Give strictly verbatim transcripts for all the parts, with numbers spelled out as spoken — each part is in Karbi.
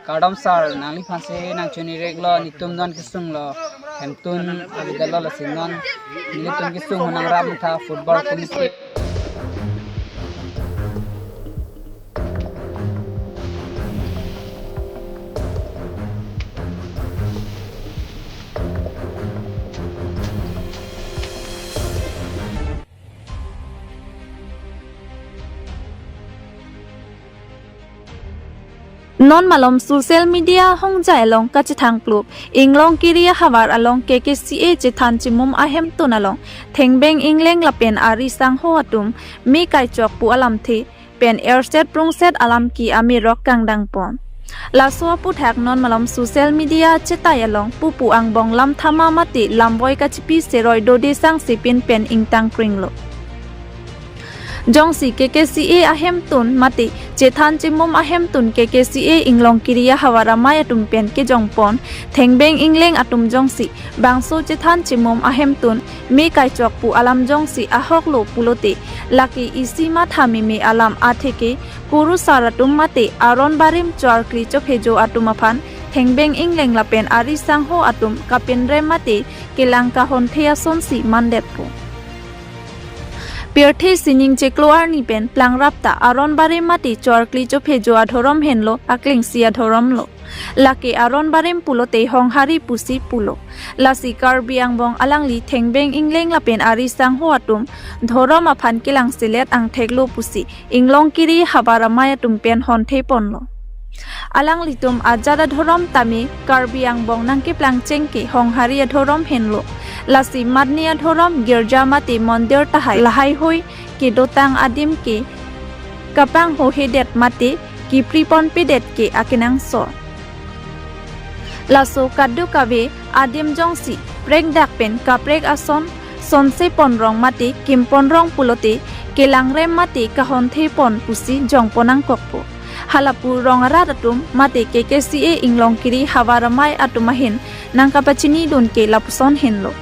Kardom sir, nangliphansi nangchoniriklo, netum non kesunglo, hemtun avedetlo, lasi non nelitum kesung honang ram tha football committee. Non malom social media hongjai along kachethang plup, Inglongkiri ahavar along K K C A chethan chimum ahemtun along thengbeng ingleng lapen ari sangho atum me kaichok pu alamthe pen erset prungset alam ke amerok kangdang pon. Laso aputhak non malom social media chetai along pupu angbong lamthama mate lamvoi kachipi seroi dode sang sipin pen ingtang kringlo. Jongsi K K C A ahemtun mate chethan chimum ahemtun K K C A Inglongkiri ahavar amei atum pen kejongpon thengbeng ingleng atum jongsi bangso chethan chimum ahemtun me kaichok pu alam jongsi ahoklo pulote, lake isi matha meme alam atheke kurusar atum mate aron barim choarkli chophejo atum aphan thengbeng ingleng lapen ari sangho atum kapinrem mate kelang kahonthe asonsi mandetpo. Pirthe sining chiklo arni pen plangrap ta aron barim mate choarkli chophejo adhorom henlo, aklengsi adhoromlo. Lake aron barim pulote Honghari pusi pulo. Lasi Karbi angbong alangli thengbeng ingleng lapen ari sangho atum dhorom aphan kelangselet angtheklo pusi Inglongkiri ahavar amei atum pen honthe ponlo. Alanglitum ajat adhorom tame Karbi angbong nangkeplang chengke Honghari adhorom henlo. Lasi matne adhorom girja mate mondir tahai lahaihui kedotang adim ke kapanghohedet mate kipriponpedet ke akenangsot. Laso kadokave adim jongsi prekdak pen kaprek ason sonse ponrong mate kim ponrong pulote kelangrem mate kahonthe pon pusi jongpon nangkokpo. Halapu rong arat atum mate K K C A Inglongkiri ahavar amei atum ahin nangkapachinidun ke lapuson henlo.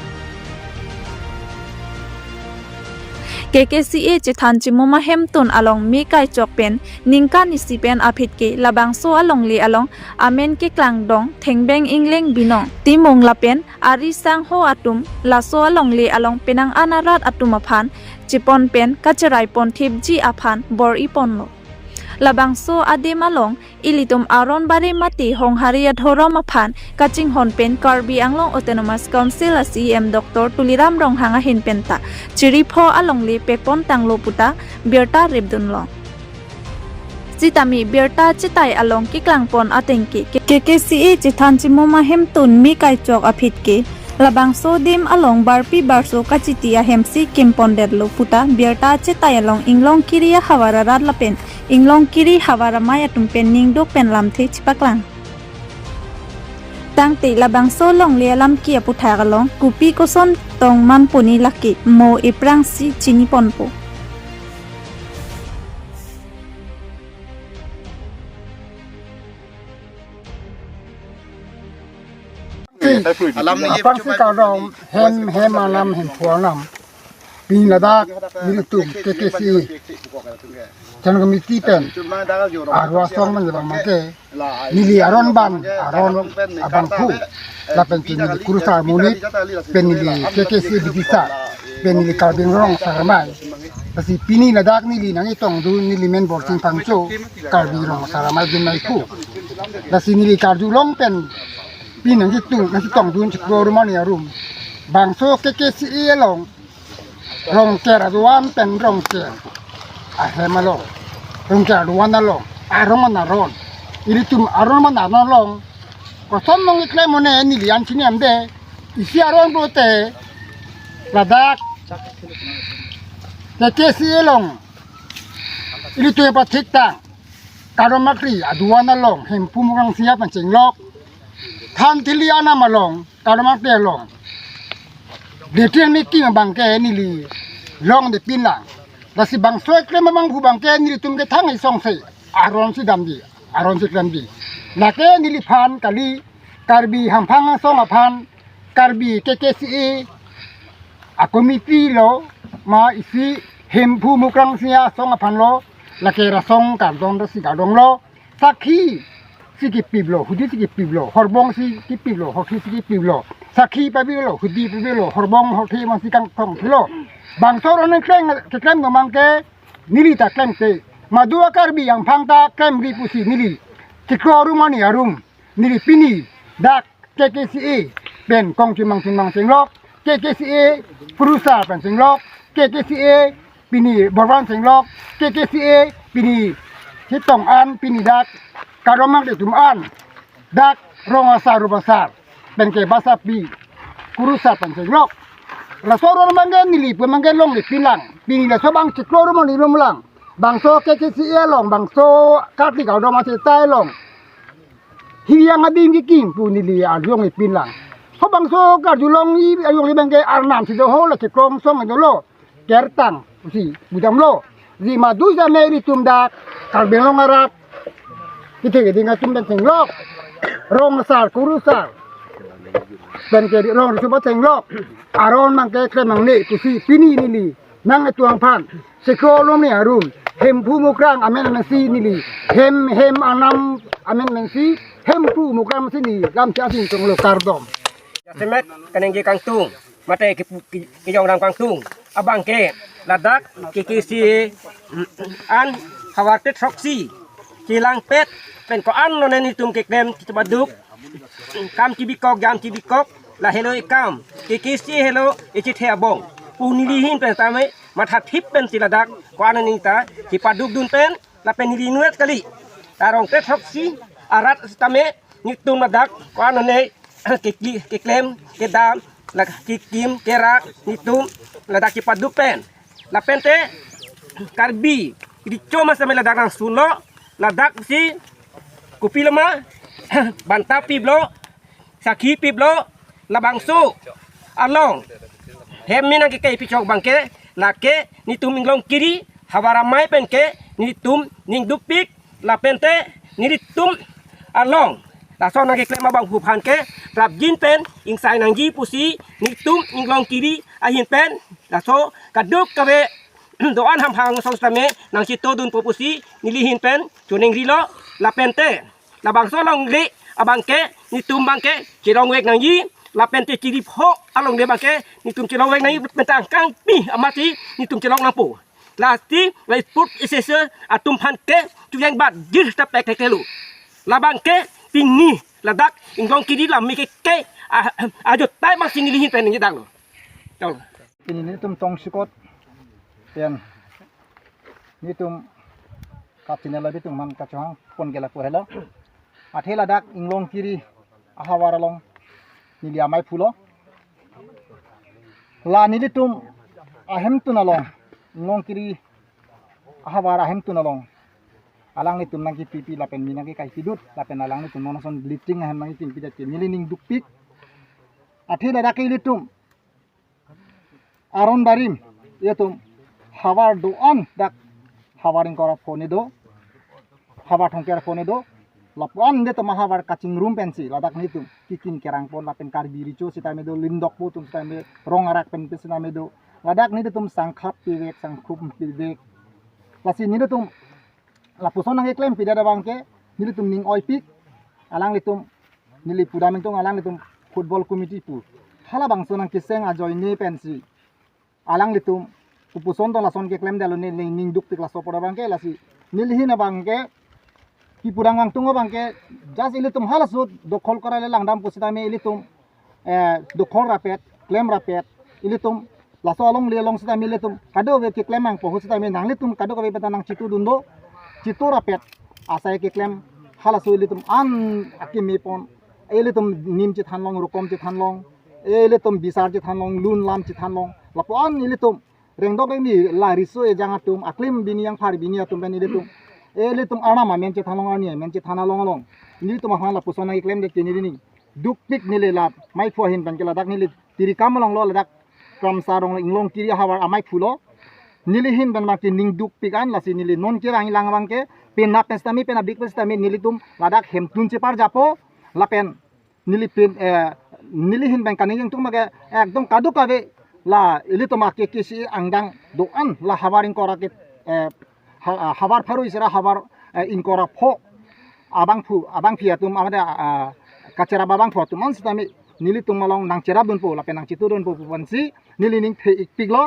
K K C A chethan chimum ahemtun along me kaichok pen ningkan isi pen aphi ke labangso alongle along amen keklangdong thengbeng ingleng binong Timung lapen ari sangho atum laso alongle along penang an arat atum aphan chepon pen kacherai ponthipji aphan bor-i ponlo. Labangso adim along ilitum aron barim mate Honghari adhorom aphan kachinghon pen Karbi Anglong Autonomous Council a C E M Doctor Tuliram Ronghang ahin penta chiripho alongle pekpon tanglo puta birta ripdunlong. Sitame birta chetai along keklangpon ateng ke K K C A chethan chimum ahemtun me kaichok aphi ke labangso adim along barpi barso kachiti ahemsi kimpondetlo puta birta chetai along Inglongkiri ahavar arat lapen Inglongkiri ahavar amei atum pen ningduk pen lamthe chepaklang. Tangte labangso longle alam ke aputhak along kopi koson tong manponi lake mo ephrangsi chiniponpo. Alam ni aphrangsi kardom hem hem alam hem phu alam. Pini ladak nelitum K K C A Central Committee pen arlo asong man jabang mangke neli aron ban aron abangphu lapen ke neli kurusar amonit pen neli K K C A bidisar pen neli Karbi Rong Asar Amei. Lasi pini ladak neli nangketongdun neli men Borsing Phangcho, Karbi Rong Asar Amei Jun Maiphu. Lasi neli karjulong pen pini nangketung nangketongdun chiklo arum arni arum. Bangso K K C A along Rongker aduan pen Rongker ahem along, Rongker aduan along, arong an aron. Ilitum aron an aron along koson nangkeklem mone neli an chiniamde. Isi aron pulote ladak K K C A along ilitum pathik tang Kardom Akri aduan along Hemphu Mukrang Singha pen chenglok, Than Thili anam along, Kardom Akri along, Detian Miki abangke neli longde pinlang. Lasi bangso eklem abangphu abangke nelitum kethang isongse aronsi damji, aronsi klemji. Lake neliphan kali, Karbi hamphang asong aphan, Karbi K K C A a committee lo, ma isi Hemphu Mukrang Singha asong aphan lo, lake rasong kardom rasi kardom lo. Sakhi si kipiplo, hudi si kipiplo, horbong si kipiplo, horthi si kipiplo, sakhi pavelo, hudi pavelo, horbong horthi masi kangtong thilo. Bangso aron kleng keklem kemang ke neli ta klemte. Madu a-Karbi angphang ta klemri pusi neli chiklo arum ani arum neli pini dak K K C A pen kong chimang chimang chenglok, K K C A kurusar pen chenglok, K K C A pini borban chenglok, K K C A pini chetong an pini dak karomang de tum an dak rong asar rup asar pen ke basapi kurusar pen chenglok. Laso aron abang ke neli pu abang ke longle pinlang. Pini laso abang chiklo arum ani arum lang. Bangso K K C A along, bangso Kartik Gaon Doma Seta along. Hiyang adim kikim pu neli arjong ipin lang. Ho bangso karjulong i arjong i abang ke arnam si do ho la chikrong song dolo. Kertang si budam lo. Di madu jame ilitum dak Karbi Anglong arat. Kithek keding atum pen chenglok. Rong asar kurusar pen ke rong rusu ba chenglok. Aron abang ke klem nangne pusi pini neli nang etuang aphan chiklo arum ani arum Hemphu Mukrang amen amen si neli hem hem anam amen amen si Hemphu Mukrang si neli lam chasing tonglo, kardom. Jasemet kaningje kangtung mate ke, ke, kejong ram kangtung abang ke ladak K K C A an havar te throksi chelangpet pen ko-an lo nelitum keklem chipaduk kam chibikok jam chibikok, la helo ekam K K C A helo echethe abong pu neli ahin pen tame mathathip pensi ladak ko-an ani ta chipaduk dun pen lapen neli inutvet kali. Arong te throksi arat sitame nelitum ladak ko-an ani ke, ke, keklem kedam la kekim kerak nelitum ladak chipaduk pen. Lapen te Karbi Recho ma sitame ladak nangsunlo, ladak si kopi lo ma banta piplo, sakhi piplo, labangso along hem mi nangkekei pichok abang ke lake nelitum inglong kiri havar amei pen ke nelitum ning dukpik lapen te nelitum along laso nangkeklem abangphu aphan ke prapjin pen ingsai nangji pusi nelitum inglong kiri ahin pen laso kadokave do-an hamphang asong sitame nangchitodunpo pusi neli ahin pen choningrilo. Lapen te labangso alongle abang ke nelitum abang ke chirongvek nangji lapen te chiripho alongle abang ke nelitum chirongvek nangji lapen te angkang pi amatsi nelitum chirong nangpo. Lasi la sport association atum aphan ke chujeng bat jir ta pek thek thelo. Labang ke pini ladak inglong kiri lam mi ke ke a, ajo tai abang si neli ahin pen nangji daklo. Chong. Pini nelitum tongsekot pen nelitum kachini labi tum man kachehang pon ke lapu helo. Athe ladak inglong kiri ahavar along neli amei phulo. La nelitum ahemtun along, inglong kiri ahavar ahemtun along alanglitum nangkepipi lapen mi nangkekaipi dut lapen alanglitum non ason bleaching ahem nangkekimpi det ke neli ning dukpik. Athe ladak ke ilitum aron barim, ilitum havar do-an dak havar ingkoi ra pho ne do, havar thomkep ra pho ne do, lapu-an ilitum ahavar kachingrum pensi ladak nelitum kekim kerang pon lapen Karbi Recho sitame do, Lindokpo atum sitame, rong arak pen pen sitame do, ladak nelitum sangkhap pivek, sangkhum pivek. Lasi nelitum lapuson nangkeklem pidet abang ke nelitum ning oipik, alanglitum neli pudam ingtung alanglitum football committee pu halabangso nangkeseng ajoine pensi alanglitum kopuson to lason keklem detlo ne ning dukpik laso apor abang ke. Lasi neli ahin abang ke kipudam ingtung abang ke just ilitum halaso dokhol kora le langdam pusitame ilitum eh, dokhol rapet, klem rapet, ilitum laso alongle along sitame ilitum kadokave keklem nangpo hu sitame nanglitum kadokave beta nangchitodun do, chito rapet asai keklem halaso ilitum an akimi pon, ilitum nim chethanlong, rokom chethanlong, ilitum bisar chethanlong, lun lam chethanlong, lapu-an ilitum rengdok rengni la riso ejang atum, aklim bini yang phar bini atum pen ilitum, ilitum arnam amen chethanlong, arni amen chethan along along nelitum aphan lapuson nangkeklem det ke neli ning dukpik. Neli la meiphu ahin pen ke ladak neli tiri kam along lo, ladak Kramsa rong inglong kiri ahavar ameiphu lo. Neli ahin pen abang ke ning dukpik an, lasi neli non kevang ilang abang ke penap pen sitame, penap dik pen sitame nelitum ladak hemtun cheparjapo lapen neli pen, eh, neli ahin pen kaningje ingtung abang ke ekdom kadokave la ilitum a K K C A angdeng do-an la havar ingkoi ra ke, eh, ha-, havar pharo isi ra havar, eh, ingkoi ra pho abangphu, abangpi atum, amada, ah, kacherap abangphu atum an sitame nelitum along nangcherapdunpo lapen nangchitudunpo pu pensi neli ning the-ikpiklo.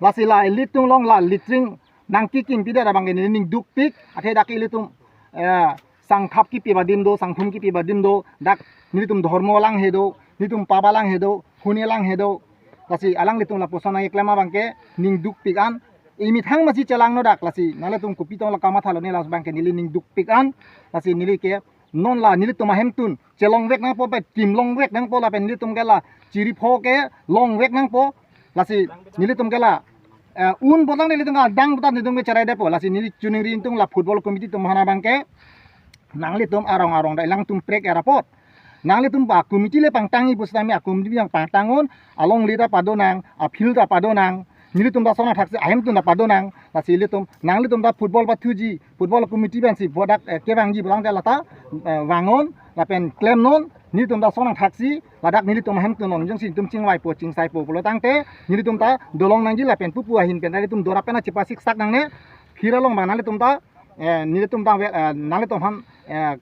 Lasi la ilitum along la latrine nangkikimpidet abangke neli ning dukpik, athe dak ilitum, eh, sangthap kipi adim do, sangthum kipi adim do, dak nelitum dhormo alanghe do, nelitum pap alanghe do, huni alanghe do. Lasi alanglitum lapuson nangkeklem abangke ning dukpik an. Imethang masi chelangno dak, lasi nanglitum kopi tong la kamathalo ne, labangke neli ning dukpik an. Lasi neli ke non la nelitum ahemtun chelongvek nangpo, pe kimlongvek nangpo lapen nelitum ke la chiripho ke longvek nangpo. Lasi nelitum ke la, eh, un botang nelitum ke adang botang nelitum ke cherai depo. Lasi neli choningri ingtung la football committee atum aphan abangke, nanglitum arong arong dak alangtum prek-er apot, nanglitum ba committee le pangtangji pusitame a committee yang pangtang un, alongle ta padonang, a field ta padonang, nelitum ta sonang thaksi ahemtun ta padonang. Lasi ilitum, nanglitum ta football pathuji, football committee pensi bodak, eh, kevangji bolang te lata, eh, vang un lapen klem non, nelitum ta sonang thaksi, ladak nelitum ahemtun along jongsi itum chingvaipo, chingsaipo pulo tangte nelitum ta dolong nangji lapen pupu ahin pen ta nelitum dora pen ta chepasik sak nangne. Phira along abang nanglitum ta, eh, nelitum ta, eh, nanglitum aphan, eh,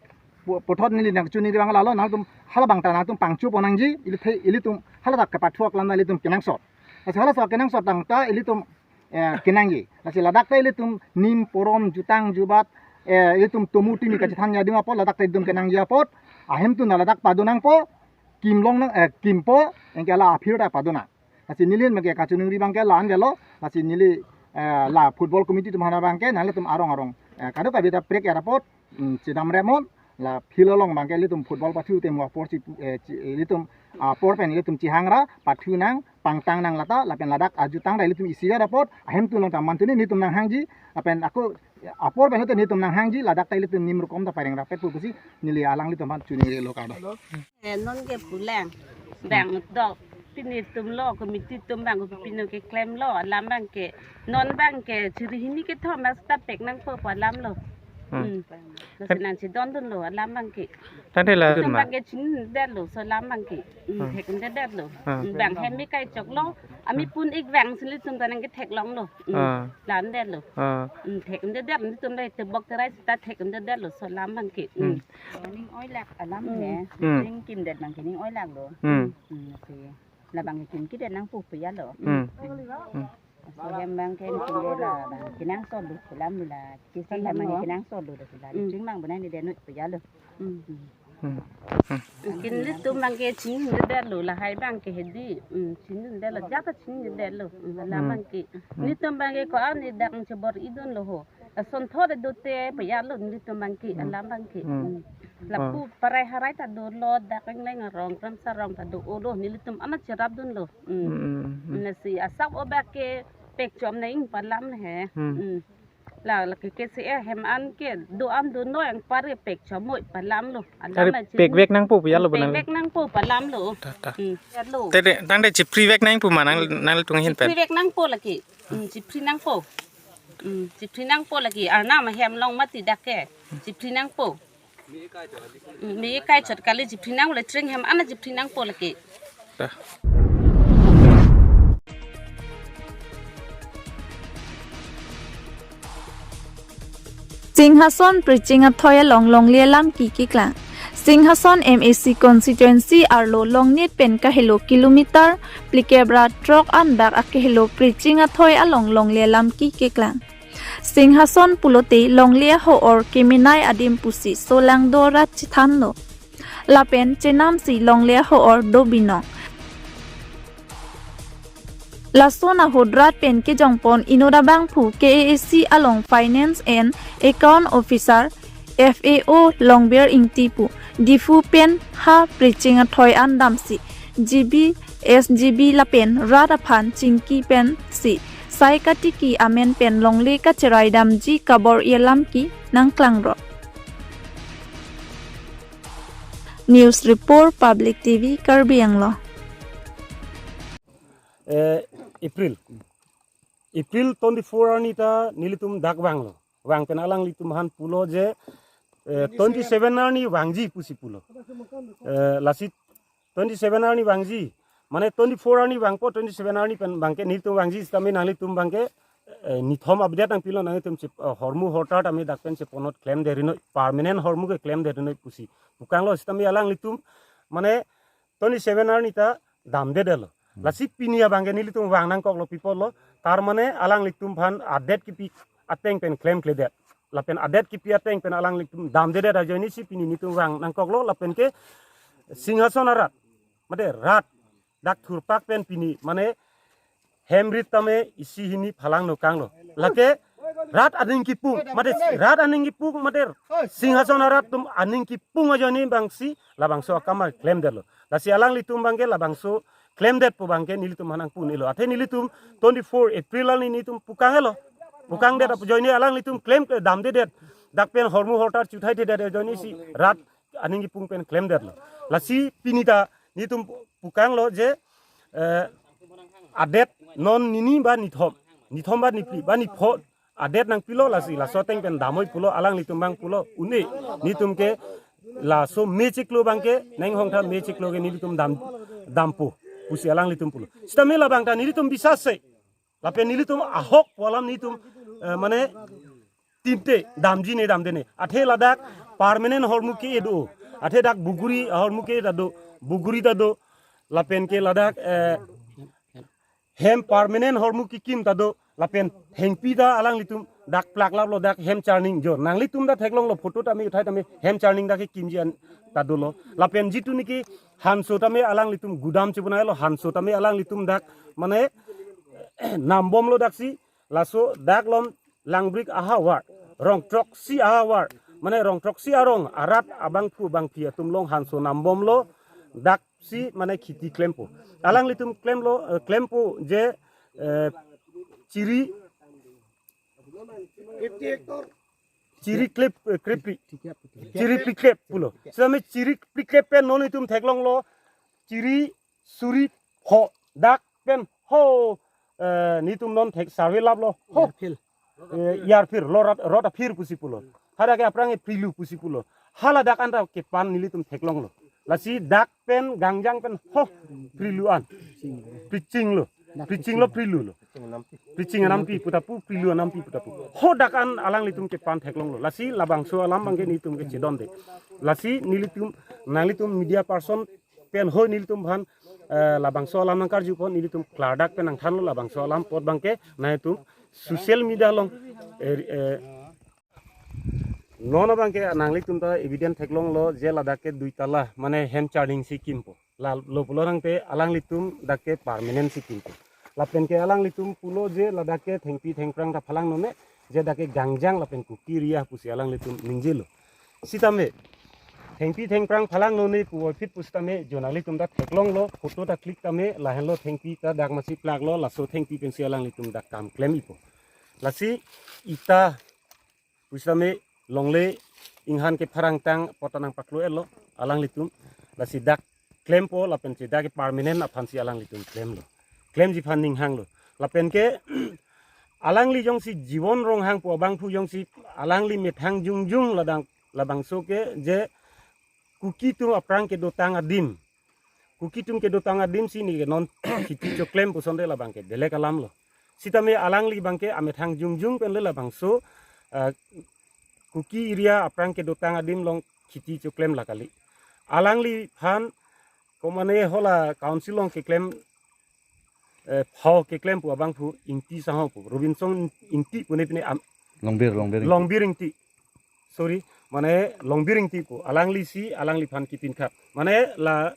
pu-, puthot neli nangchoningri abang lalo, nanglitum halabang ta nanglitum pangchopo nangji, ili the, ilitum haladak kepathuak lam ta ilitum kenangsot. Lasi halaso kenangsot tangte ilitum, eh, kenangji. Lasi ladak ta ilitum nim porom jutang jubat, eh, ilitum tomu timi kachethan adim apot, ladak ta ilitum kenangji apot, ahemtun ta ladak padonangpo, kimlong nang, eh, kimpo, anke la a field ta padonang. Lasi neli abangke kachoningri abangke la-an avelo, lasi neli, eh, la football committee atum aphan abangke, nanglitum arong arong, eh, kadokave ta prek-er apot, mm, chedamrem un, la field along abangke ilitum football pathu te mo apor si, eh, chi-, ilitum apor pen ilitum chihangra, pathunang, pangtangnang lata, lapen ladak ajutang ta ilitum isivet apot, ahemtun along ta mantuni nelitum nanghangji, lapen ako apor pen ilitum nelitum nanghangji, ladak ta ilitum nim rokom ta pareng rapet pu pusi neli alanglitum aphan choningrilo kado. Eh, non ke pulang. Bang dok. Pini atum lo, committee atum bang, pini keklem lo, alam abangke. Non abangke, chiri hini kethom, bang start pek nangpo pu alam lo. Hmm. Hmm. Lasi nangchedondunlo, alam abangke. Tangte la itum ma abangke chinidetlo, laso alam abangke. Hmm, hmm, thek-un-edetlo. Ah. Hmm, bang hem me kai choklo, ami pun ik bang si ilitum ta nangketheklonglo. Hmm. Ah. La-an detlo. Ah. Hmm, thek-un-edet, itum ta tebok terai sita thek-un-edetlo, laso alam abangke. Hmm. Hmm. Ning oilak alam, hmm, he. Hmm. Ning kimdet abangke ning oilaklo. Hmm. Hmm, si. Labang kim kidet nangpo pu ya lo. Hmm. Hmm. Hmm. Laso hem abangke ning kinde labang kenangsotlo pu alam lo la. Kisi alam abang lo kenangsotlo la. Hmm. Ching abang bonai ni denut pu ya lo. Hmm. Hmm. Hmm. Kin ilitum abangke chinidetlo, lahai abangke hedi. Hmm, chinidetlo, jata chinidetlo. Hmm, alam, hmm, abangke. Hmm. Ilitum abangke ko-an ni dak chebor-idunlo ho. Asonthot do te pu ya lo nelitum abangke, hmm, alam abangke. Hmm. Hmm. Lapu, ah, parai harai ta dolo, dak Engleng arong, Kramsa arong ta do, o do, nelitum amat cherapdunlo. Hmm. Hmm, hmm, hmm. Lasi asap o abangke pekchom nang pu alam le he. Hmm. Hmm. La, la ke, ke si eh hem an ke do an do noi ang pare pekchom oi pu alam lo. Alam, are la chin pekvek nangpo pu ya lo bonang. Pekvek nangpo pu alam lo. Ta, ta. Hmm. Ya lo. Te, te, tangte chiprivek nang pu ma nang, nangtum ahin pen. Chiprivek nangpo lake. Hmm, chipri nangpo. Hmm, chipri nangpo lake. Arnam ahem along mati dak ke. Chipri nangpo. Hmm, me kai chot kali, chipri nang latrine hem an chipri nangpo lake. Ta. Singhason Priching Athoi along longle alam ke keklang. Singhason M A C constituency arlo Longnit pen kahelo kilometer phlikep ra throk an dak akehelo Priching Athoi along longle alam ke keklang. Singhason pulote longle aho-or kemenei adim pusi solangdo rat chethanlo. Lapen chenam si longle aho-or do binong. Lason ahut rat pen kejongpon inut abangphu K A A C along Finance and Account Officer F A O Longbir Ingti pu Diphu pen ha Priching Athoi an damsi G B, S G B lapen rat aphan chingki pensi sai katiki amen pen longle kacherai damji kabor-i alam ke nangklangroi. News Report, Public T V, Karbi Anglong. Eh, April. April twenty-four arni ta nelitum dak vanglo. Vang pen alanglitum aphan pulo je, eh, twenty-seven arni vangji pusi pulo. Eh, lasi twenty-seven arni vangji. Mane twenty-four arni vangpo, twenty-seven arni pen abangke nelitum vangji sitame nanglitum abangke eh, nithom update nangpilo, nanglitum si, eh, hormu hortar tame dak pen si ponot klemdetri noi, permanent hormu ke klemdetri noi pusi pukanglo. Sitame alanglitum mane twenty-seven arni ta damdedetlo. Hmm. Lasi pini abangke nelitum vang nangkoklo, pi apotlo, tar mane alanglitum aphan adet kipi ateng pen klemkledet, lapen adet kipi ateng pen alanglitum damdedet ajoine si pini nelitum vang nangkoklo, lapen ke Singhason arat, mate rat dak thurpak pen pini mane hem rit tame isi hini phalang nokanglo. Lake rat aning kipung, mate rat aning kipung, mate Singhason arat atum aning kipung ajoine abangsi labangso akam klemdetlo. Lasi alanglitum abangke labangso klemdetpo abangke nelitum aphan nangpu-un-elo. Athe nelitum twenty-four April arni nelitum pukanglo. Pukangdet ajoine alanglitum klem, eh, damdedet, dak pen hormu hortar chuthaithedet ajoine si rat aning kipung pen klemdetlo. Lasi pini ta nelitum pukanglo je, eh, adet non nini ba nithom, nithom ba niphli ba nipho adet nangpilo, lasi laso ateng pen damnoi pulo, alanglitum abang pulo, un-e, nelitum ke laso mechiklo abangke, neng hongtha mechiklo ke nelitum dam, dampo pusi alanglitum pulo. Sitame labang ta nelitum bisas-se, lapen nelitum ahok pu alam nelitum, eh, mane tinte damji ne damde ne. Athe ladak permanent hormu ke-e do. Athe dak buguri hormu ke-e ta do. Buguri ta do. Lapen ke ladak, eh, hem permanent hormu kekim ta do. Lapen thengpi ta alanglitum dak plak laplo, dak hem charning jo. Nanglitum ta theklonglo, photo tame uthai tame hem charning dak kekimji an ta dolo. Lapen jitu niki hanso tame alanglitum gudam chibunailo, hanso tame alanglitum dak mane nambomlo daksi, laso dak lom Langbrik ahavar, rong throksi ahavar, mane rong throksi arong arat abangphu bangphi atum along hanso nambomlo, daksi mane khiti klempo. Alanglitum klemlo, eh, klempo je, eh, chiri, chiri klep, eh, krepi, chiri pliklep pulo. Sitame chiri pliklep pen non nelitum theklonglo, chiri suri pho dak pen ho, eh, nelitum non thek survey laplo ho. Yarphir. Eh, yarphir, lo rat, rot aphir pusi pulo. Hadak ke aphrang ke prilu pusi pulo. Haladak an ta kepan nelitum theklonglo. Lasi dak pen gangjang pen ho prilu an. Priching lo. Priching lo prilu lo. Priching anampi pu ta pu, prilu anampi pu ta pu. Ho dak an alanglitum kepan theklonglo. Lasi labangso alam abangke nelitum kechedonde. Lasi nelitum, nanglitum media person pen ho nelitum aphan, eh, labangso alam nangkarju apot nelitum klardak pen nangthanlo, labangso alam apot abangke nanglitum social media along, eh, eh, non abangke nanglitum ta evident theklonglo je ladak ke dui tala mane hem charning si kimpo. Lalo pulo tangte alanglitum dak ke permanent si kimpo. Lapen ke alanglitum pulo je ladak ke thengpi thengphrang ta phalang none, je dak ke gangjang lapen Kuki area pusi alanglitum ningjelo. Sitame thengpi thengphrang phalang none puvoiphit pusitame jo nanglitum ta theklonglo, photo ta click tame lahenlo, thengpi ta dak masi plaklo, laso thengpi pensi alanglitum dak kam klem-ipo. Lasi ita pusitame longle inghan kepharangtang apot ta nangpaklo-etlo alanglitum. Lasi dak klempo lapen si dak ke permanent aphansi alanglitum klemlo. Klemji aphan ninghanglo. Lapen ke alangli jongsi Jiwon Ronghang pu abangphu jongsi alangli methang jongjong ladak labangso ke je Kuki atum aphrang kedotang adim, Kuki atum kedotang adim si neke non khiti choklem pusonte labangke delek alamlo. Sitame alangli abangke amethang jongjong pen le labangso, eh, Kuki area aphrang kedotang adim along khiti choklem la kali. Alangliphan komane hala council along keklem, eh, pho keklem pu abangphu Ingti Sangho pu, Robinson Ingti pune pine am-, Longbir, Longbir Ingti. Longbir Ingti. Sorry, mane Longbir Ingti pu. Alangli si, alangliphan kipinkhap. Mane la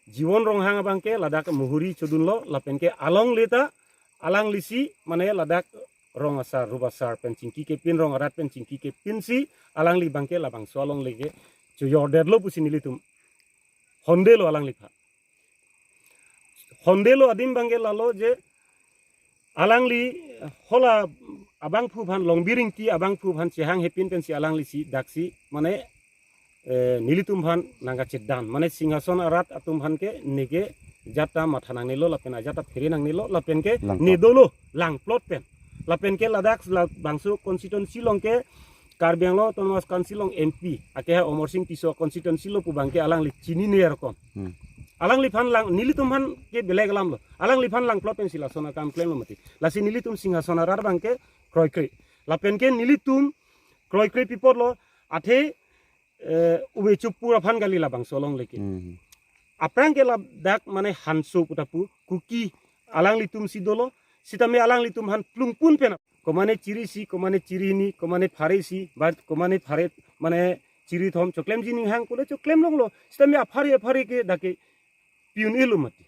Jiwon Ronghang abangke ladak muhuri chodunlo, lapen ke alongle ta alangli si, mane ladak rong asar, rup asar pen chingki kepin, rong arat pen chingki kepin si, alangli abangke labangso alongle ke choyordetlo pusi nelitum hondelo alangliphan. Hondelo adim abangke lalo je alangli hala abangphu aphan, Longbir Ingti abangphu aphan chehang hepin pensi alangli si daksi mane, eh, nelitum aphan nangkachedan, mane Singhason arat atum aphan ke neke ajat ta matha nangnelo lapen ajat ta phere nangnelo lapen ke langplot, nedolo langplot pen. Lapen ke ladak labangso constituency along ke Karbi Anglong Autonomous Council along M P, ake ha Amarsing Tisso constituency lo pu abangke alangli chinine arkom. Hmm. Alangliphan lang, nelitum aphan ke belek alam lo. Alangliphan langplot pensi lason akam klemlo mati. Lasi nelitum Singhason arat abangke kroikre. Lapen ke nelitum kroikre pi apotlo, athe, eh, ove chupur aphan kali labangso along leke. Hmm. Aphrang ke ladak mane Hanso pu ta pu, Kuki alanglitum si dolo, sitame alanglitum aphan plungpun pen. Komane chiri isi, komane chiri hini, komane phare isi, ba komane phare mane chiri thom, choklemji ninghang pule choklem longlo. Sitame aphare aphare ke dak ke pi-un-elo mati.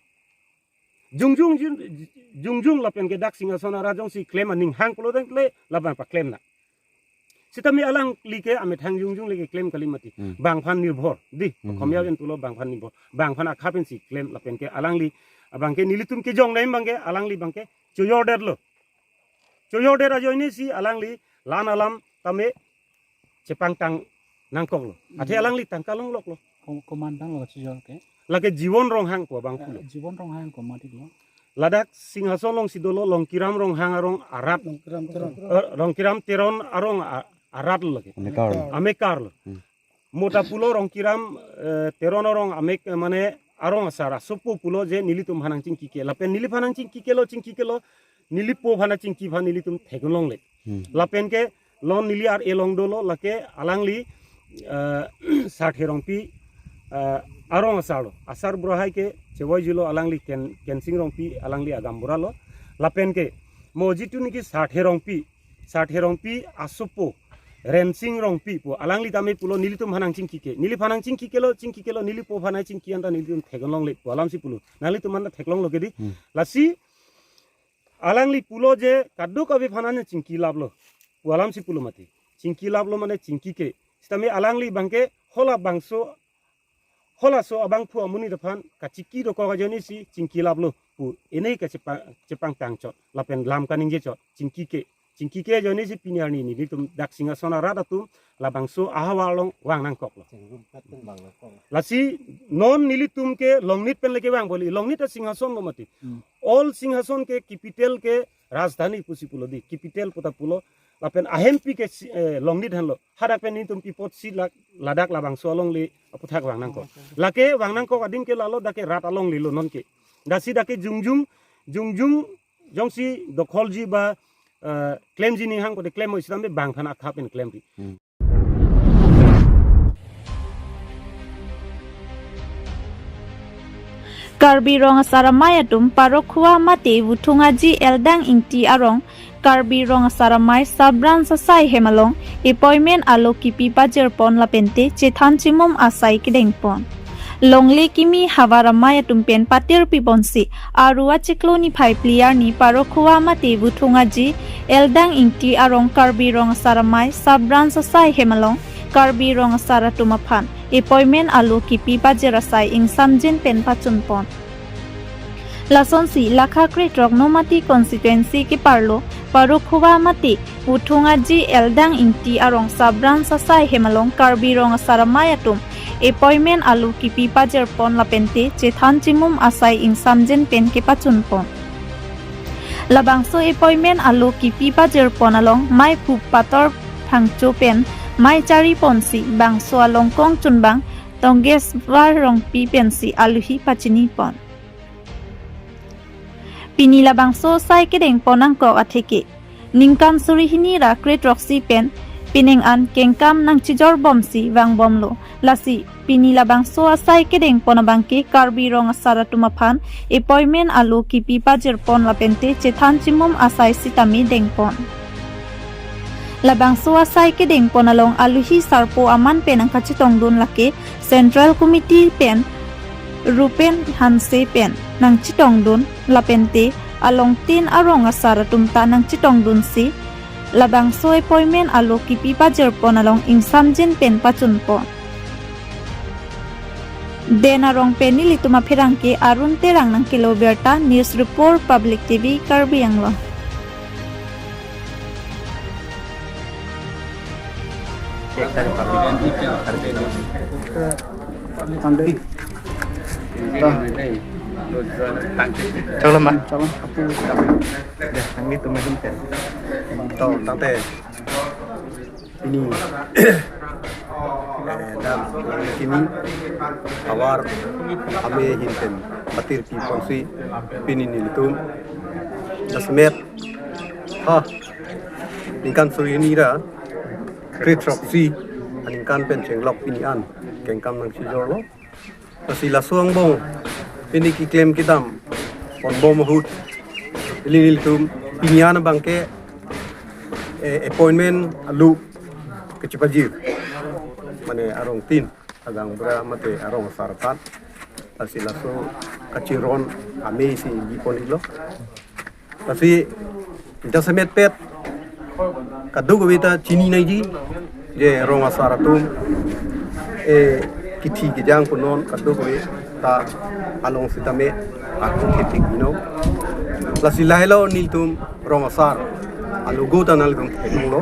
Jongjong jin-, jongjong lapen ke dak Singhason arat jongsi klem aninghang pulo tangte labang paklem na. Sitame alangli ke amethang jongjong le keklem kali mati. Hmm. Bang aphan nirbhor. Di, Hmm. Okhomia pen pulo bang aphan nirbhor. Bang aphan akha pensi klem lapen ke alangli abangke nelitum kejong dam abangke alangli abangke choyordetlo. Choyordet ajoine si alangli lan alam tame chepangtang nangkoklo. Athe Hmm. alangli tangka longloklo. Ko-, komandan lo chojor ke? Lake Jiwon Ronghang pu abang pulo. Eh, Jiwon Ronghang komat lo? Ladak Singhason along si dolo Longkiram Ronghang arong arat. Longkiram Teron. Eh, Longkiram Teron arong a-, arat lo lake. Amekar. Amekar lo. Hmm. Mo ta pulo Longkiram, eh, Teron arong amek, eh, mane arong asar asopo pulo je nelitum aphan nangchingki ke. Lapen neliphan nangchingki kelo, chingki kelo, nelipo aphan nangchingki aphan nelitum thek-un longle. Hmm. Lapen ke non neli ar-e along dolo lake alangli, eh, Sarthe Rongpi, eh, arong asar lo. Asar bura hai ke chevoi julo alangli Ken-, Kensing Rongpi alangli agambura lo. Lapen ke mo jitu niki Sarthe Rongpi, Sarthe Rongpi asopo Rensing Rongpi pu alangli tame pulo nelitum aphan nangchingki ke. Neliphan nangchingki kelo, chingki kelo, nelipo aphan nangchingki anta nelitum thek-un longle pu alam si pulo. Nanglitum anta theklonglo ke di. Hmm. Lasi alangli pulo je kadokave aphan nangchingki laplo pu alam si pulo mati. Chingki laplo mane chingki ke. Sitame alangli abangke halabangso, halaso abangphu amonit aphan kachingki dokok ajoine si chingki laplo pu ene kachepang, chepangtang chot lapen lam kaningje chot chingki ke. Chingki ke ajoine si pini arni nelitum dak Singhason arat atum labangso ahavar along vang nangkoklo. Lasi non nelitum ke Longnit pen leke vang boli, Longnit ta Singhason lo mati. Hmm. All Singhason ke capital ke rajdhani pusi pulo di, capital pu ta pulo. Lapen ahempi ke si, eh, Longnit henlo. Hadak pen nelitum pi apotsi lak, ladak labangso alongle aputhak vang nangkok. Lake vang nangkok adim ke lalo dak ke rat alongle lo non ke. Lasi dak ke jongjong, jongjong jongsi dokholji ba, eh, klemji ninghang kote klem mo, sitame bang aphan akha pen klemri. Hmm. Karbi Rong Asar Amei atum Parokhuwa mate Vuthung Aji Eldang Ingti arong Karbi Rong Asar Amei sub-branch asai hem along appointment alo kipi pajirpon lapente chethan chimum asai kedengpon. Longle kimi havar amei atum pen patir piponsi aru achiklo niphai phli arni Parokhuwa mate Vuthung Aji Eldang Ingti arong Karbi Rong Asar Amei sub-branch asai hem along Karbi Rong Asar atum aphan appointment alo kipi pajir asai ingsamjin pen pachunpon. Lasonsi lakha krethrok Nomati constituency keparlo Parokhuwa mate Vuthung Aji Eldang Ingti arong sub-branch asai hem along Karbi Rong Asar Amei atum appointment alo kipi pajirpon lapente chethan chimum asai ingsamjin pen kepachunpon. Labangso appointment alo kipi pajirpon along mei phu pator phangcho pen mei chariponsi bangso along kongchunbang Tongeswar Rongpi pensi aluhi pachinipon. Pini labangso asai kedengpon nangkok atheke ningkan suri hini ra krethroksi pen pining an kengkam nangchijorbomsi vangbomlo. Lasi pini labangso asai kedengpon abangke Karbi Rong Asar atum aphan appointment alo kipi pajirpon lapente chethan chimum asai sitame dengpon. Labangso asai kedengpon along aluhi sarpo aman pen nangkachetongdun lake Central Committee pen Rupen Hanse pen nangchetongdun lapente alongtin arong asar atum ta nangchetongdunsi labangso appointment alo kipi pajirpon along ingsamjin pen pachunpon. Den arong pen nelitum apherangke Arun Terang nangkelo birta, News Report Public T V Karbi Anglong. Chalo ma. Chalo. Ya, nanglitum mahin pen. To, tangte. Ini. Eh, dak kimi avar ame ahin pen patir pi ponsi pini nelitum jasemet ha ningkan suri hini ra kre throksi aningkan pen chenglok pini an kengkam nangchijorlo. Lasi laso angbong pini keklem kedam ponbom ahut ili nelitum pini an abangke, eh, appointment alu kachepajir mane arong tin agang bra mate arong asar aphan. Lasi laso kachiron ame si di pon iklo. Lasi jasemet pet kadokave ta chini nangji je rong asar atum, eh, kithi kejang punon kadokave ta along sitame aku thetik ino. Lasi lahelo nelitum rong asar alogo ta nelitum theklonglo.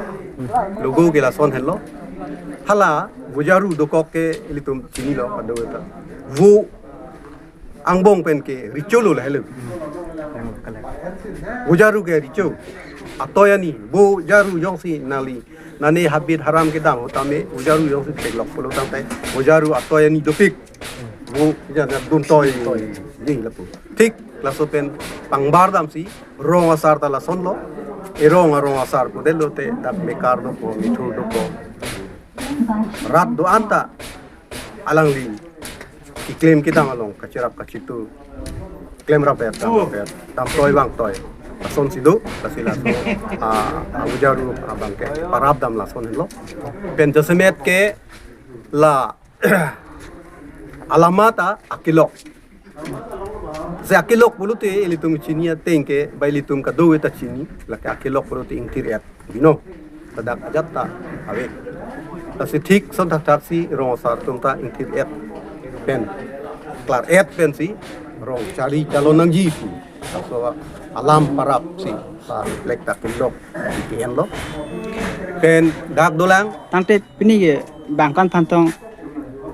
Logo ke lason henlo. Hala vojaru dokok ke ilitum chinilo kadokave ta. Vo angbong pen ke recho lo lahelo. Vojaru ke recho. Atoi ani vojaru jongsi nangli nane habit haram kedam ahut tame vojaru jongsi theklok pulo tangte vojaru atoi ani dopik. Vo ja ja duntoi je lapu. Thik laso pen pangbar damsi rong asar ta lasonlo. Erong arong asar pudetlo te dak mekar dopo, mithur dopo, rat do-an ta alangli keklem kedam along kacherap kachitu klemrap er, damrap er, damtoi vangtoi. Lasonsi do, lasi laso, ah, ah, vojaru abangke parap dam lason henlo. Pen jasemet ke la alamat ta akelok. Si akelok pulote ilitum chini ateng ke, ba ilitum kadokave ta chini, lake akelok pulote ingthir-et bino. Ladak ajat ta ave. Lasi thik ason thakthak si rong asar atum ta ingthir-et pen, klar-et pensi rong chari chalon nangji pu laso alam parap si ta lek ta kelok kihenlo. Pen dak dolang. Tangte pini ke bang ko-an aphan tong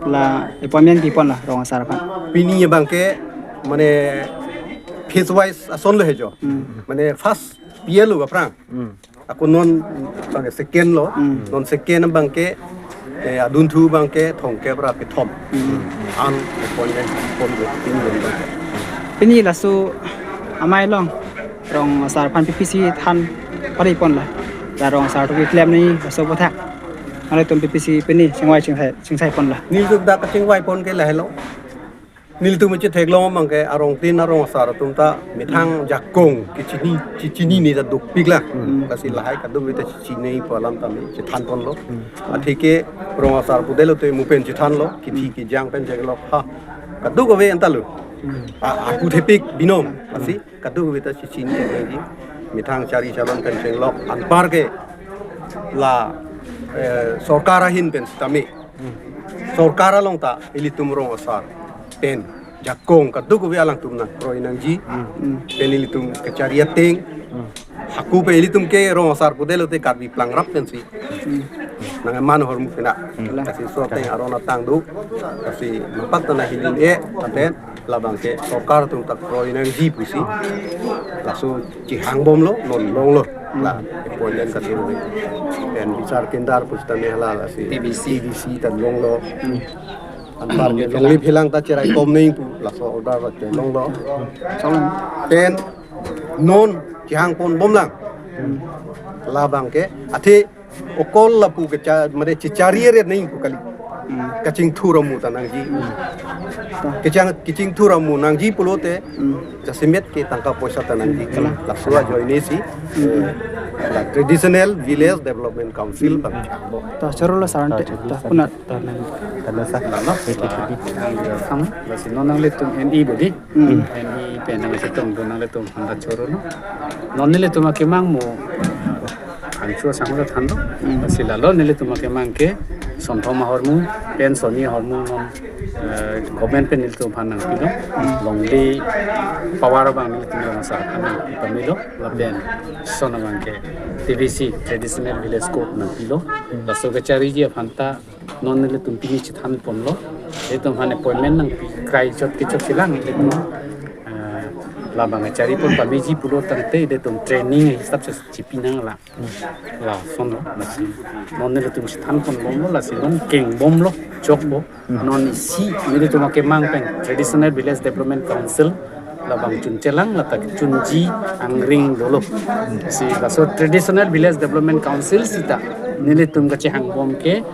la appointment pi ponlo rong asar aphan? Pini abangke mane phase wise asonlo he jo. Hmm. Mane first P L lo aphrang. Hmm. Ako non abangke second lo. Hmm. Non second abangke, eh, adunthu abangke thomkep ra kethom. Hmm. An appointment ponlo pini abangke. Pini laso amei along rong asar aphan P P C than pari ponlo. La rong asar atum keklem ni laso aputhak nanglitum P P C pini chingvai chingsai, chingsai ponlo. Nelitum dak kachingvai pon ke lahelo. Nelitum chetheklong abangke arong tin arong asar atum ta methang jakong kechini, chechinine ta dopik lang. Hmm. Lasi lahai kadokave ta chechinine pu alam tame chethan ponlo. Hmm. Atheke rong asar pudetlo te mo pen chethanlo, kithi kejang pen chenglok ha kadokave anta lo. Hmm. A, aku thepik binom. Lasi kadokave ta chechinine lagi. Methang chari chalon pen chenglok anpar ke la, eh, sorkar ahin pen sitame. Hmm. Sorkar along ta ilitum rong asar pen jakong kadokave alangtum nangkroi nangji. Hmm. Pen ilitum kachari ateng. Hmm. Hako pen ilitum ke rong asar pudetlo te Karbi plangrap pensi. Hmm. Nangman ahormu kena. Hmm. Lasi so ateng aron atang do. Lasi nampak ta nanghiling-e, pen labangke sorkar atum ta kroi nangji pusi laso chehangbomlo, non longlo. La appointment kadokave. Pen bichar kendra pusitame hala lasi T V C. T V C ta longlo. Hmm. Anpar ke longle phelang ta cherai kom neng pu laso order ta longlo. Chong. Pen non chehang ponbom lang. Hmm. Labangke athe okol lapu kecha, mane chechari ret neng pu kali. Hmm. Kachingthur amu ta nangji. Hmm. Kachang, kachingthur amu nangji pulote. Hmm. Jasemet ke tangka poisa ta nangji. Hmm. Laso ajoine si, hmm, eh, la Traditional Village Development Council, hmm, bang changbo. Ta choro lo sarante. Ta choro lo ta sarante. Kuna. Ta nang, ta nang sa. Lalo. Sama. Lasi non nanglitum N E bodi. Hmm. N E pen nangchetong do nanglitum aphan ta choro lo. Non nelitum akemang mo ancho sang lo than do. Hmm. Lasi lalo nelitum akemang ke Sonthom ahormu pen soni ahormu non, eh, government pen nelitum aphan nangpilo. Hmm. Longle power abang nelitum rong asar aphan nangpi pamelo. Lapen son abangke T V C, Traditional Village Code nangpilo. Hmm. Laso kachariji aphan ta non nelitum pini chethan ponlo. Nelitum aphan appointment nangpi krai chot kechot chelang nelitum. Eh, Labang kacharipon pameji pulo tangte ilitum training hisap si chipi nang la. Lasonlo, lasi. Non nelitum chethanponbomlo, lasi non kengbomlo, chokpo. Non isi nelitum akemang pen Traditional Village Development Council labang chunchelang, lata chunji angring dolo. Si laso Traditional Village Development Council sita nelitum kachehangbom ke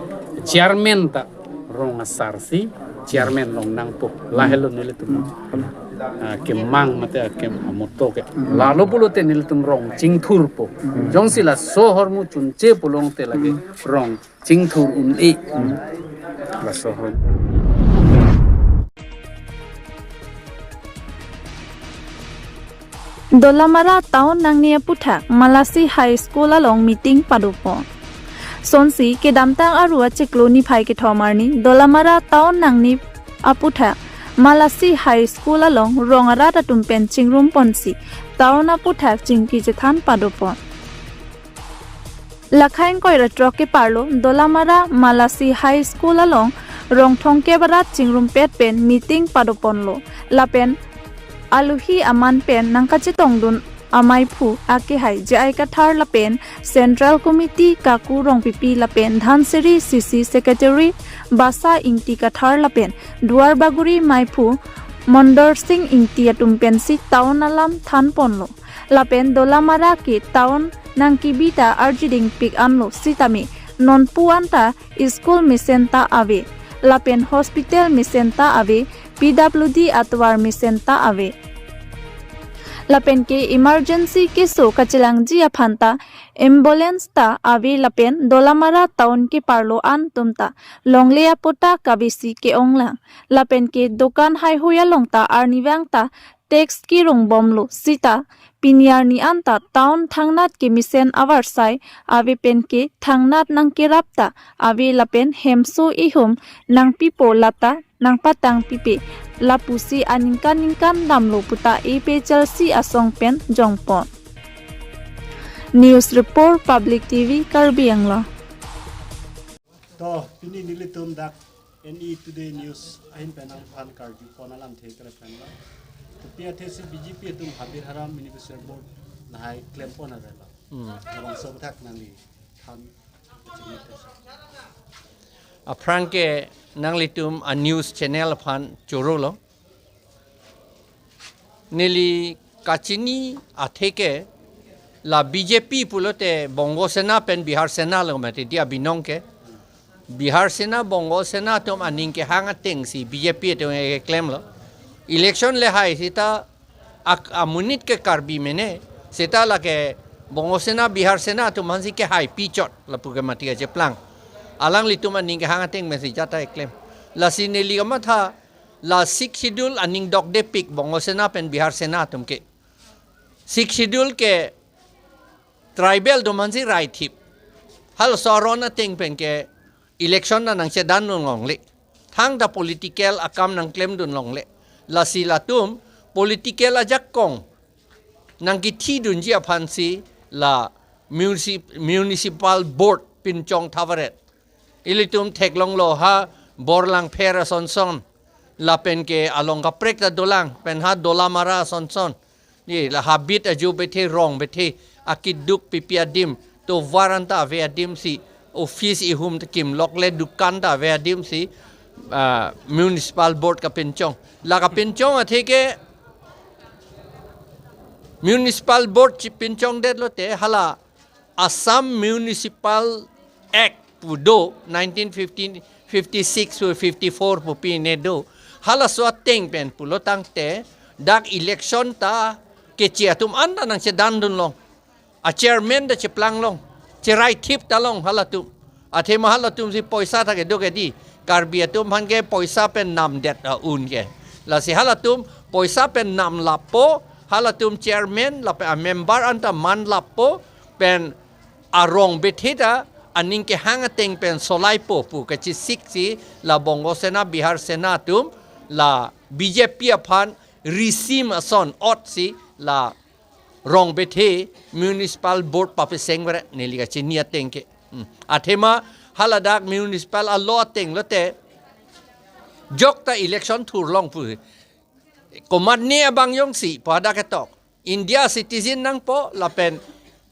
chairman ta rong asar si chairman longnangpo. Lahelo nelitum, ah, kemang mate akem amoto ke. Lalo pulote nelitum rong chingthurpo. Jongsi laso ahormu chunche pulongte lake rong chingthur un-e. Laso ahormu. Dolamara town nangni aputhak Malasi High School along meeting padopon. Sonsi kedamtang Aru achiklo niphai kethom arni Dolamara town nangni aputhak Malasi High School along rong arat atum pen chingrumponsi town aputhak chingki chethan padopon. Lakhai ingkoi ra throk keparlo Dolamara Malasi High School along rong thomkep arat chingrumpet pen meeting padoponlo. Lapen aluhi aman pen nangkachetongdun amaiphu akehai J I Kathar lapen Central Committee Kaku Rongpipi lapen Dhansiri C C Secretary Basa Ingti Kathar lapen Duarbagori maiphu Mondor Sing Ingti atum pensi town alam thanponlo. Lapen Dolamara ke town nangkebi ta arjidingpik anlo sitame nonpu anta school mesen ta ave. Lapen hospital mesen ta ave, P W D atovar mesen ta ave. Lapen ke emergency keso kachelangji aphan ta ambulance ta ave lapen Dolamara town keparlo an atum ta longle apota kavesi ke-onglang. Lapen ke dokan haihui along ta arnivang ta tax kerungbomlo sita pini arni anta town thangnat kemesen avarsai ave pen ke thangnat nangkerap ta ave lapen hemso ihum nangpipo lata nangpatangpipe lapusi aningkan ningkan damlo puta A P H L C asong pen jongpon. News Report, Public T V, Karbi Anglong. To, pini nelitum dak N E Today News ahin pen nangphan karjupon alamthe kre pen lo. Kopi athe si B J P atum Habir Haram Municipal Board lahai klempon avelo. Hmm. Labangso aputhak nangli than. Aphrang ke nanglitum a news channel aphan chorolo. Neli kachini athe ke la B J P pulote Bongo Sena pen Bihar Sena lo mati dia binong ke. Bihar Sena, Bongo Sena atum aning kehang atengsi B J P atum keklemlo. Election le hai sita ak amonit ke Karbi mene, sita lake Bongo Sena, Bihar Sena atum aphansi kehai pichot lapu ke mati kacheplang. Alanglitum aning kehang ateng pensi jata keklem. Lasi neli kamatha la Sixth Schedule aning dokdepik Bongo Sena pen Bihar Sena atum ke. Sixth Schedule ke tribal atum aphansi raithip. Halaso aron ateng pen ke election ta nangchedandun longle. Thangta political akam nangklemdun longle. Lasi latum political ajakong nangkethidunji aphansi la municip-, Municipal Board pinchong thavaret. Ilitum theklonglo ha Borlangpher asonson. Lapen ke along kaprek ta dolang, pen ha Dolamara asonson. Ni la habit ajo bethe, rong bethe, akeduk pipi adim, tovar anta ave adimsi, office ihum ta kimlokle dukan ta ave adimsi, ah, Municipal Board kapinchong. La kapinchong athe ke Municipal Board chipinchongdetlote hala Assam Municipal Act pu do nineteen fifty, fifty-six pu fifty-four pu pine do. Halaso ateng pen pulo tangte dak election ta keche atum anta nangchedandun long. A chairman ta cheplang long. Cheraithip ta long halatum. Athema halatumsi poisa ta kedo kedi. Karbi atum aphan ke poisa pen namdet a-un ke. Lasi halatum poisa pen namlappo, halatum chairman lapen a member anta manlappo, pen arong bethe ta aning kehang ateng pen solaipo pu kachesiksi la Bongo Sena, Bihar Sena atum la B J P aphan risim ason otsi la rong bethe Municipal Board papesengveret neli kachini ateng ke. Hmm. Athema haladak municipal a-law ateng lote jokta election thurlong pu. Komatne abang jongsi pu hadak ketok, India citizen nangpo lapen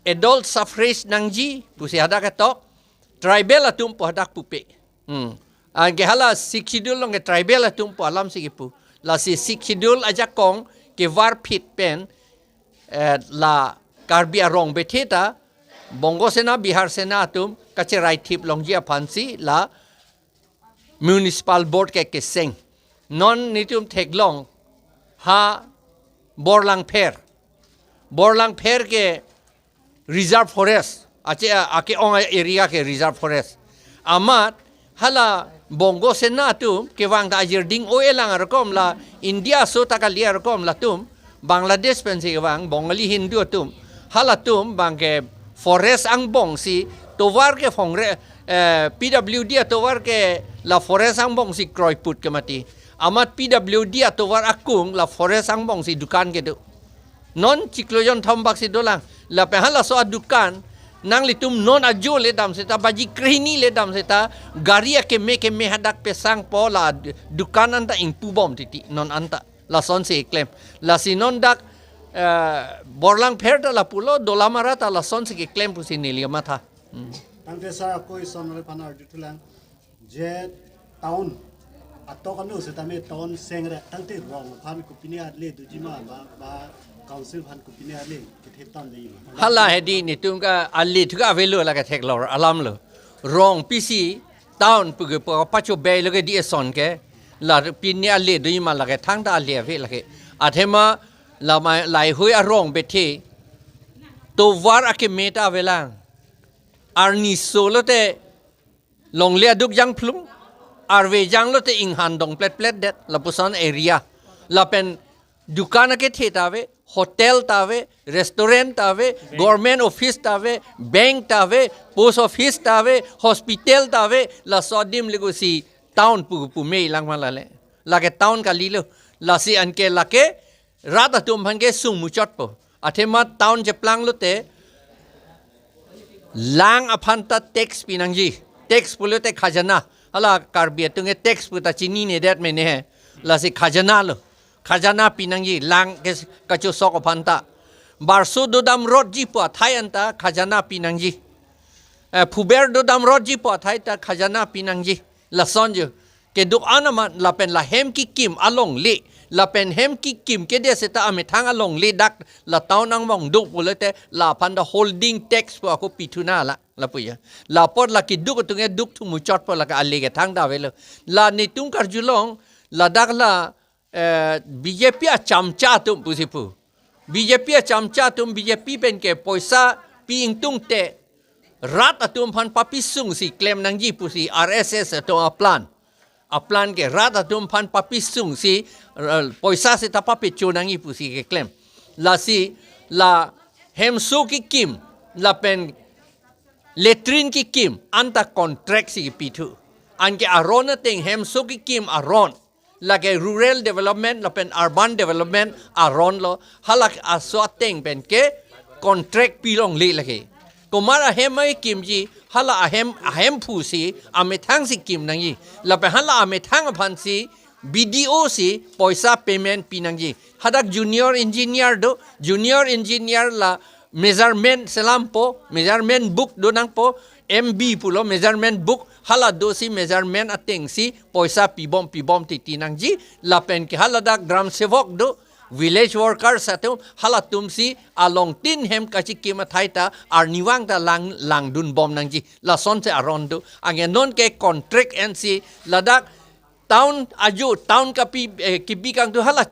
adult suffrage nangji pusi hadak ketok, tribal atum pu hadak pupe. Hmm. Anke hala Sixth Schedule along ke tribal atum pu alam si kipu. Lasi Sixth Schedule ajakong kevarphit pen, eh, la Karbi arong bethe ta Bongo Sena, Bihar Sena atum kacherai thip longji aphansi la Municipal Board ke keseng. Non netum theklong ha Borlangpher. Borlangpher ke reserve forest. Ache ake-ong area ke reserve forest. Amat hala Bongo Sena atum kevang ta ajirding o-e lang arokom, la India aso ta kali arokom latum, Bangladesh pensi kevang Bongali Hindu atum, halatum abang ke forest angbong si tovar ke phongre, eh, P W D atovar ke la forest angbong si kroiput ke mati. Amat P W D atovar akung la forest angbong si dukan kedo. Non chiklo jonthom bak si dolang. Lapen halaso adukan nanglitum non ajo le dam seta, baji krehini le dam seta, gari akeme keme hadak pesangpo, la dukan anta ingpubom titi non anta. Lasonsi keklem. Lasi non dak, eh, Borlangpher ta lapulo, Dolamara ta lasonsi keklem pusi neli matha. Hmm. Tangte sir, ako ison aphan arjuthulang. Je town atok anu setame town sengre, tangte rong aphan kopine ale dojima ba, ba council aphan kopine ale kethe town dejima. Hala hedi netum ke ale thuka avelo, lake theklong alamlo. Rong pisi town puke pu pacho belo ke di eson ke, la pine ale dojima, lake thangta ale ave lake. Athema la mai, laheihui arong bethe tovar akeme ta avelang. Arni solo te longle aduk jangphlung, arve janglo te inghan dong plet plet det, lapuson area. Lapen dukan akethe ta ave, hotel ta ave, restaurant ta ave, government office ta ave, bank ta ave, post office ta ave, hospital ta ave, laso adim lekosi town pu, pu mei lang ma lale. Lake town kalilo. Lasi anke lake rat atum aphan ke sung muchotpo. Athema town cheplanglo te lang aphan ta tax pinangji. Tax pulo te khajana. Hala Karbi atum ke tax pu ta chinine det mene he. Lasi khajana lo. Khajana pinangji lang ke kachosok aphan ta. Barso dodam rotji pu athai anta khajana pinangji. Eh, phuber dodam rotji pu athai ta khajana pinangji. Lason jo. Keduk-an amat lapen la hem kekim alongle, lapen hem kekim kede seta amethang alongle dak la town angbong do pulote laphan ta holding tax pu ako pithuna la, lapu ya. Lapot la keduk atum ke dukthu muchotpo, lake ale kethang ta avelo. La netum karjulong, ladak la, eh, B J P achamcha atum pusi pu. B J P achamcha atum, B J P pen ke poisa pi ingtungte rat atum aphan papisungsi klem nangji pusi R S S atum aplan. Aplan ke rat atum aphan papisungsi, eh, poisa seta papecho nangji pusi keklem. Lasi la hemso kekim, lapen latrine kekim anta contract si kepithu. Anke aron ateng hemso kekim aron, lake rural development lapen urban development aron lo, halake aso ateng pen ke contract pilongle lake. Komat ahem akimji, hala ahem, ahemphu si amethang si kim nangji. Lapen hala amethang aphansi B D O si poisa payment pinangji. Hadak junior engineer do, junior engineer la measurement selampo, measurement book do nangpo, M B pulo measurement book, hala dosi measurement atengsi poisa pibom pibom titi nangji, lapen ke hala dak gram sevok do, village workers atum, halatumsi alongtin hem kachikim athai ta arnivang ta lang, langdunbom nangji, lasonsi aron do. Anke non ke contract ensi ladak town ajo, town kapi, eh, kipi kangtu hala